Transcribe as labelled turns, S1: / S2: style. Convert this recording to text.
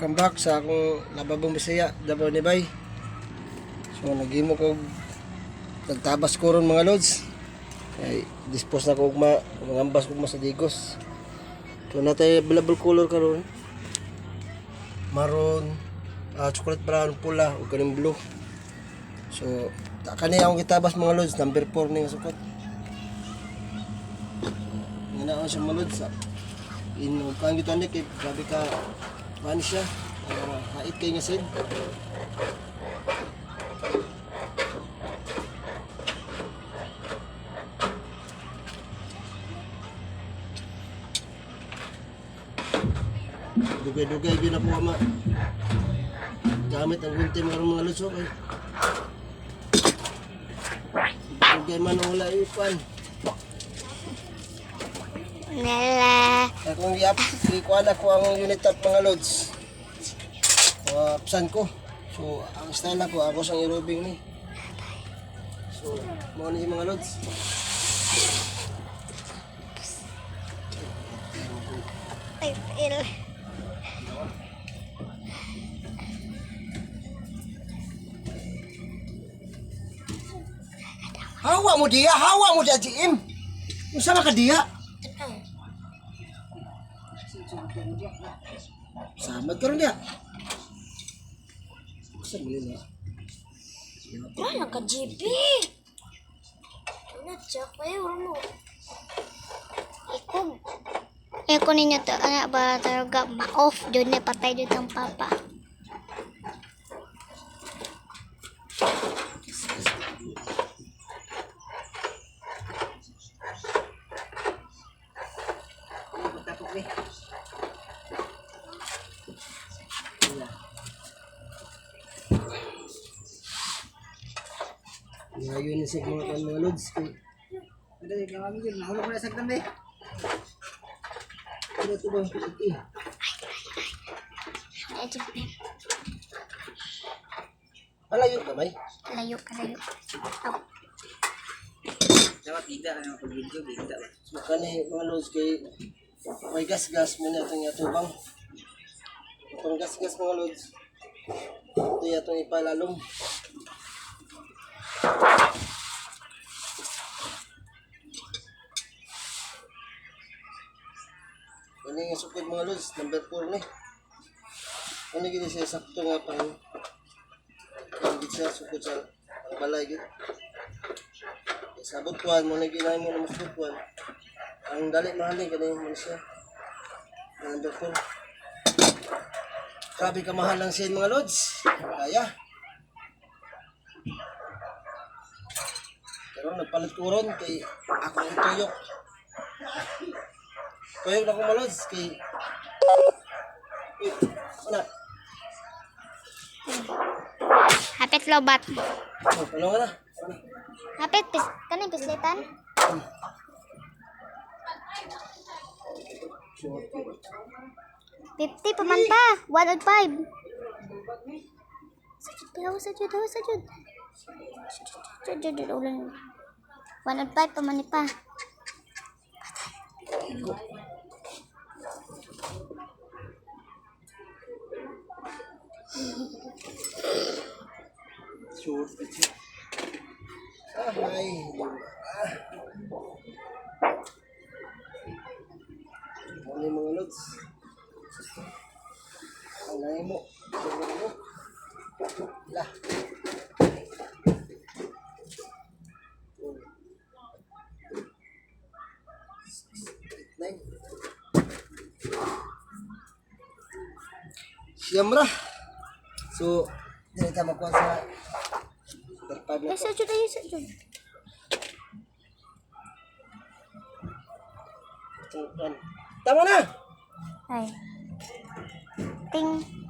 S1: Welcome back sa akong Lababong Bisaya, Davao Nibay. So naghimo ko nagtabas ko ron, mga lods. Kay dispose na ko ugma, mangambas ko sa Digos. So natay available color karon. Maroon, chocolate brown, pula ug kaning blue. So ta kani akong gitabas, mga lods, number 4 ni nga sukot. Nga siya, mga lods. In kuan gito ni kay grabe ka kuan siya. Hait kay nga seed. Dugay-dugay gyud ako ama. Gamit ang gunti mga mga lods, okay. Dugay man ang wala ikuan.
S2: Nela.
S1: Akong i-up, ikuan ako ang unit up, mga lods. Upsan ko. So, ang style ako, ako sang irobing ni. So, mao ni siya, mga lods.
S2: Ay, il.
S1: Hawa mo diya, hawa mo diya, GM. Unsa man ka diya? Samad karon diya. Unsa man nila?
S2: Wala ka GB. Wala siya kayo mo. Ikog. Eko ninyo to, ana ba talaga ma-off jud ni patay jud ang papa.
S1: Ngayon ni sa mga kan mga lods kay
S3: Hindi, kami yun. Nahulog ko na sa ganda eh.
S1: ano to bang iti?
S2: Ay, GB.
S1: Palayo ka bay.
S2: Layo ka layo. Aw,
S3: Dapat gigda ka naman pag-video, gigda ba?
S1: So kani mga lods kay may gas-gas mo na itong yatubang. Itong gas-gas, mga lods. Ito yatong ipalalong. Ano yung sukod, mga lods, number 4 ni. Ano gini siya sakto nga pang pang gid siya sukod sa pang balay gid. Sa butuan mo na ginahin mo na mas butuan. Ang dali mahal ni kani mo siya. Number 4. Grabe ka mahal ang sin, mga lods. Kaya. Pero nagpalit ko ron kay ako ang tuyok. Tuyok na ko, mga lods, kay uy, wala.
S2: Hapit lobat.
S1: Oh, tulungan na. Wala.
S2: Hapit pis kani pislitan. 50 pa man pa. 105. Sa jud pa, sa jud, sa jud. Jud jud jud ulan. 105 pa man ni pa.
S1: Short siya. Ah, ay. Ah. Ano yung mga lods? Alay mo. Tulog mo. La. Four. Six, eight, nine. Siyam ra. So, dili ta makuha sa number 5 na
S2: Ay,
S1: to.
S2: sa jud ay sa jud.
S1: Itong kuwan. Tama na!
S2: Ay. Ting.